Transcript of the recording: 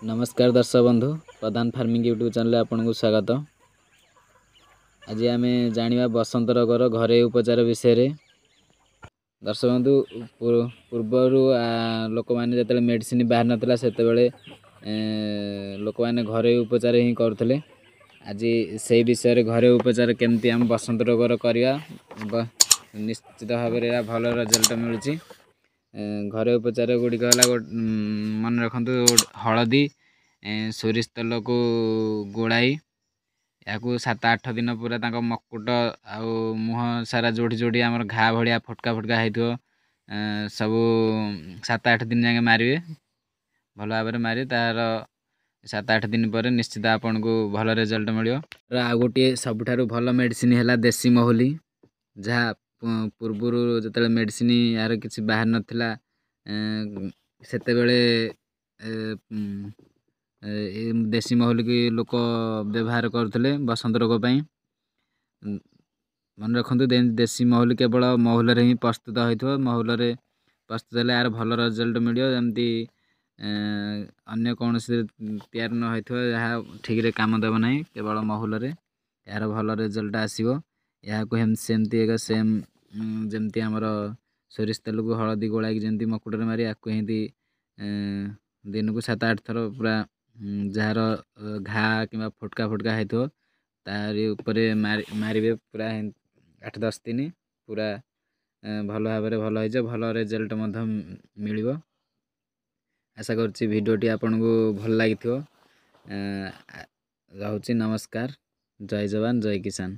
ନମସ୍କାର ଦର୍ଶକ ବନ୍ଧୁ, ପ୍ରଧାନ ଫାର୍ମିଂ ୟୁଟ୍ୟୁବ୍ ଚ୍ୟାନେଲରେ ଆପଣଙ୍କୁ ସ୍ୱାଗତ। ଆଜି ଆମେ ଜାଣିବା ବସନ୍ତ ରୋଗର ଘରୋଇ ଉପଚାର ବିଷୟରେ। ଦର୍ଶକ ବନ୍ଧୁ, ପୂର୍ବରୁ ଲୋକମାନେ ଯେତେବେଳେ ମେଡ଼ିସିନ ବାହାରି ନଥିଲା, ସେତେବେଳେ ଲୋକମାନେ ଘରୋଇ ଉପଚାର ହିଁ କରୁଥିଲେ। ଆଜି ସେଇ ବିଷୟରେ ଘରୋଇ ଉପଚାର କେମିତି ଆମ ବସନ୍ତ ରୋଗର କରିବା, ନିଶ୍ଚିତ ଭାବରେ ଏହା ଭଲ ରେଜଲ୍ଟ ମିଳୁଛି। ଘରୋଇ ଉପଚାର ଗୁଡ଼ିକ ହେଲା, ମନେ ରଖନ୍ତୁ, ହଳଦୀ ସୋରିଷ ତେଲକୁ ଗୋଳାଇ ଏହାକୁ 7-8 ଦିନ ପୁରା ତାଙ୍କ ମକୁଟ ଆଉ ମୁହଁ ସାରା ଯେଉଁଠି ଯେଉଁଠି ଆମର ଘା ଭଳିଆ ଫୋଟକା ଫୋଟକା ହେଇଥିବ ସବୁ 7-8 ଦିନ ଯାଏଁ ମାରିବେ। ଭଲ ଭାବରେ ମାରି ତାର 7-8 ଦିନ ପରେ ନିଶ୍ଚିତ ଆପଣଙ୍କୁ ଭଲ ରେଜଲ୍ଟ ମିଳିବ। ଆଉ ଗୋଟିଏ ସବୁଠାରୁ ଭଲ ମେଡ଼ିସିନ ହେଲା ଦେଶୀ ମହୁଲି, ଯାହା ପୂର୍ବରୁ ଯେତେବେଳେ ମେଡ଼ିସିନ ଏହାର କିଛି ବାହାରି ନଥିଲା, ସେତେବେଳେ ଏ ଦେଶୀ ମହୁଲିକି ଲୋକ ବ୍ୟବହାର କରୁଥିଲେ ବସନ୍ତ ରୋଗ ପାଇଁ। ମନେ ରଖନ୍ତୁ, ଦେଶୀ ମହୁଲି କେବଳ ମହୁଲରେ ହିଁ ପ୍ରସ୍ତୁତ ହୋଇଥିବ। ମହୁଲରେ ପ୍ରସ୍ତୁତ ହେଲେ ଏହାର ଭଲ ରେଜଲ୍ଟ ମିଳିବ। ଯେମିତି ଅନ୍ୟ କୌଣସି ତିଆରି ନ ହୋଇଥିବ, ଏହା ଠିକ୍ରେ କାମ ଦେବ ନାହିଁ। କେବଳ ମହୁଲରେ ଏହାର ଭଲ ରେଜଲ୍ଟ ଆସିବ। ଏହାକୁ ସେମିତି ଏକ ସେମ୍ ଯେମିତି ଆମର ସୋରିଷ ତେଲକୁ ହଳଦୀ ଗୋଳାଇକି ଯେମିତି ମକୁଟରେ ମାରି, ଆକୁ ଏମିତି ଦିନକୁ 7-8 ଥର ପୁରା ଯାହାର ଘା କିମ୍ବା ଫୋଟକା ଫୋଟକା ହେଇଥିବ ତାରି ଉପରେ ମାରିବେ ପୁରା 8-10 ଦିନ, ପୁରା ଭଲ ଭାବରେ ଭଲ ହେଇଯିବ, ଭଲ ରେଜଲ୍ଟ ମଧ୍ୟ ମିଳିବ। ଆଶା କରୁଛି ଭିଡ଼ିଓଟି ଆପଣଙ୍କୁ ଭଲ ଲାଗିଥିବ। ରହୁଛି, ନମସ୍କାର। ଜୟ ଯବାନ, ଜୟ କିଷାନ।